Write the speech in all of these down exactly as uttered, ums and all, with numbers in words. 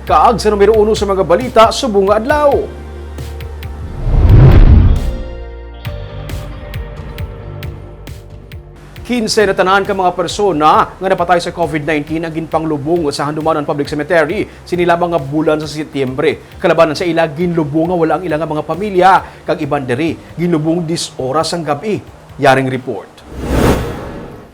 Kag sa numero uno sa mga balita subong nga adlaw. Kinse na tanan ka mga persona nga napatay sa covid nineteen ang ginpanglubong sa Handumanan Public Cemetery sini lamang nga bulan sa Setyembre. Kalabanan sa ila, ginlubong nga wala ang ila nga mga pamilya, kag iban diri, ginlubong diyes oras sang gab-i. Yaring report.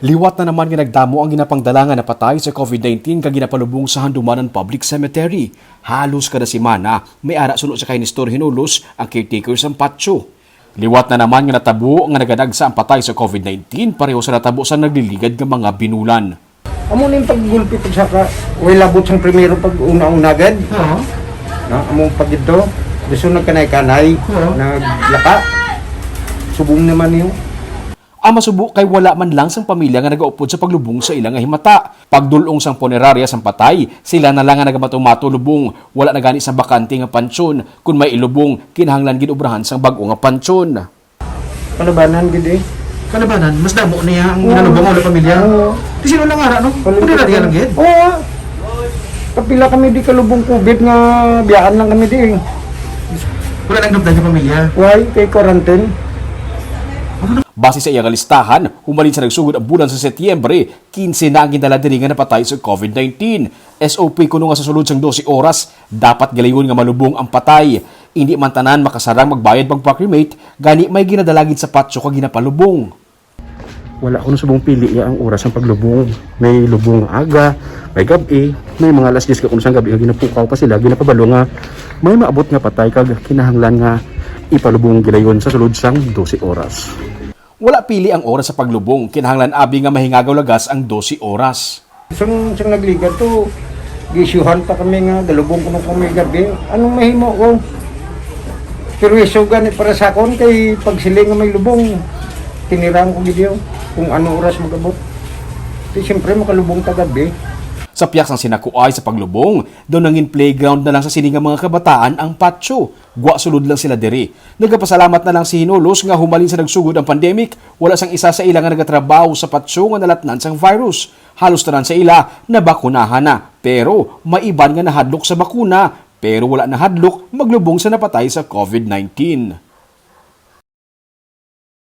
Liwat na naman nga nagdamo ang ginapangdala nga napatay sa covid nineteen kag ginapalubong sa Handumanan Public Cemetery. Halos kada semana, may ara suno sa kay Nestor Hinulos, ang caretaker sang patio. Liwat na naman nga natabo nga nagadagsa ang patay sa covid nineteen pareho sa natabo sa nagliligad nga mga binulan. Amo ning paggulpi pagsaka, way labot sang primero pag una-una gad. Oo. Na, amo pag ito, gusto nagkanay-kanay, Oo. naglaka. Subong naman niyo. Ang masubo kay wala man lang sang pamilya nga nagaupod sa paglubong sa ila nga himata. Pagdul-ong sang punerarya sang patay, sila na lang nga nagamato-mato lubong. Wala na gani sang bakante nga pansyon. Kon may ilubong, kinahanglan gid obrahan sang bag-o nga pansyon. Kalabanan gid eh. Kalabanan, mas damo niya ang Oo. ginalubong, wala pamilya. Oo. Di sino lang ara, no? Wala Punerarya lang gid. Oo. Kapila kami di kalubong covid nga biyaan lang kami di eh. Wala nang dugdang sa pamilya. Why? Kay quarantine. Base sa iya nga listahan, humalin sa nagsugod ang bulan sa Setyembre, kinse na ang gindala diri nga napatay sa covid nineteen. S O P kuno nga sa sulod sang dose oras, dapat gilayon nga malubong ang patay. Indi man tanan makasarang magbayad pag-cremate, gani may ginadala gid sa patio kag ginapalubong. Wala kuno subong pili ya ang oras sang paglubong. May lubong nga aga, may gab-i, may mga alas diyes ka kuno sang gab-i nga ginapukaw pa sila, ginapabalo nga may maabot nga patay kag kinahanglan nga ipalubong gilayon sa sulod sang dose oras. Wala pili ang oras sa paglubong, kinahanglan abi nga mahingagaw lagas ang dose oras. Sang, sang nagligad to, giisyuhan pa kami nga galubong kuno kami gab-i. Anong mahimo ko? Pero iso gani para sa akon kay pagsiling nga may lubong, tinirang ko gid yun kung ano oras mag-abot. Di siyempre makalubong ta gab-i. Sa pihak sang sinakuay sa paglubong, daw nangin playground na lang sa sini nga mga kabataan ang patio. Gwa sulod lang sila diri. Nagapasalamat na lang si Hinulos nga humalin sa nagsugod ang pandemic, wala sang isa sa ila nga nagatrabaho sa patio nga nalatnan sang virus. Halos tanan sa ila nabakunahan na, pero may iban nga nahadlok sa bakuna, pero wala nahadlok maglubong sa napatay sa covid nineteen.